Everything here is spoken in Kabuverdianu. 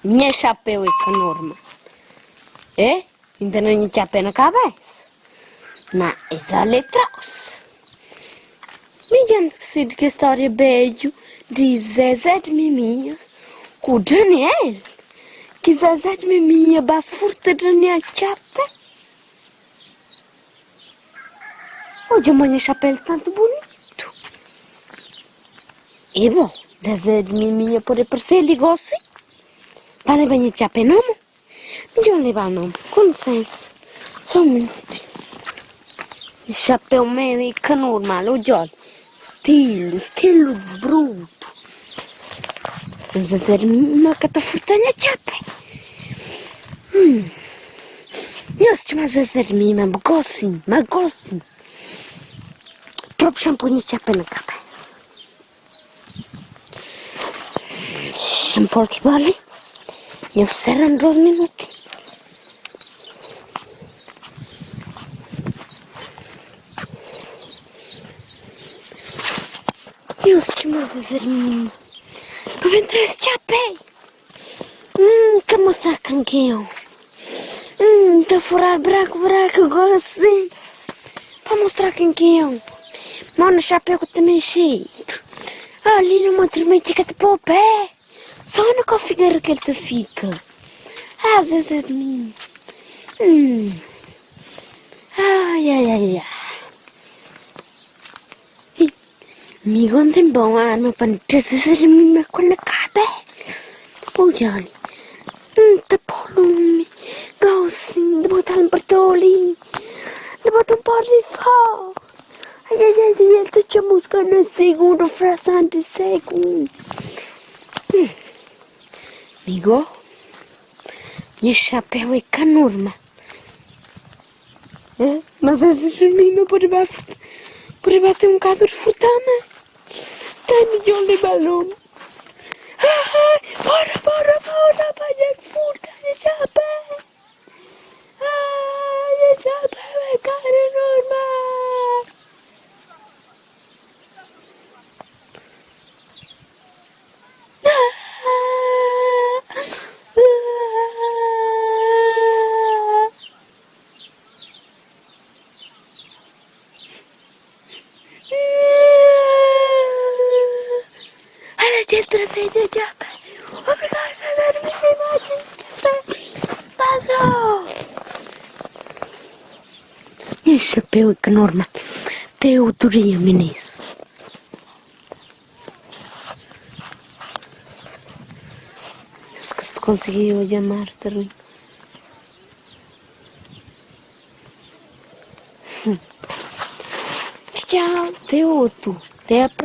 Nha xapéu é ka normal. É, inda na nha txapé na kabésa. Ma es ale tros. Mi dja N skese di kes stória bédju di Zezé di Miminha ku Daniel. Ki Zezé di Miminha ba furta Daniel txapé. Odja ma nha xapéu tantu bunitu. E bo, Zezé di Miminha pode parse li gosi. Pa leba nha txapé nomu? Midjor leba nomu, ku lisensa. Só un minutinhu. Nha xapéu mê é ka normal, odja-l. Stilu, stilu brutu. Zezé di Mima ka ta furta nha txapé. Hum, nhos txoma Zezé di Mima gosi, ma gosi. Propi xa N poi nha txapé na kabesa. Xa N poi ki bali, nhos sera-m dos minuti. Nhos txoma Zezé di Mima pa ben traze txapé. N ta mostra kankion. N ta fura braku braku gosi pa mostra kankion. Mó na xapéu ku ta mexedu. Ali na monti meti ka ta pô pé. Só na kau figera ki el ta fika. Ah, Zezé di mi. Ai, ai, ai, ai. Mi go N ten bon arma pa N traze di mi ma ku na kabe. Odja li, N ta po lumi gosi, N ta bota-l un pertoli, N ta bota un pó di fogu. Ai, ai, ai, ai, el ta txamuska na sigundu frason di segundu. Mi go, nha xapéu é ka normal. É, mas antes de mim não pode ba pode bater um caso de furtama. Tá milhão de balão. Ah, bora, bora, bora, vai furta de chapéu. Ah, chapéu é cara normal. Nha xapéu é ka normal Te otu dia minis. Nhos ka sta konsigi odja mar ta rin. Txau, te otu. Te a.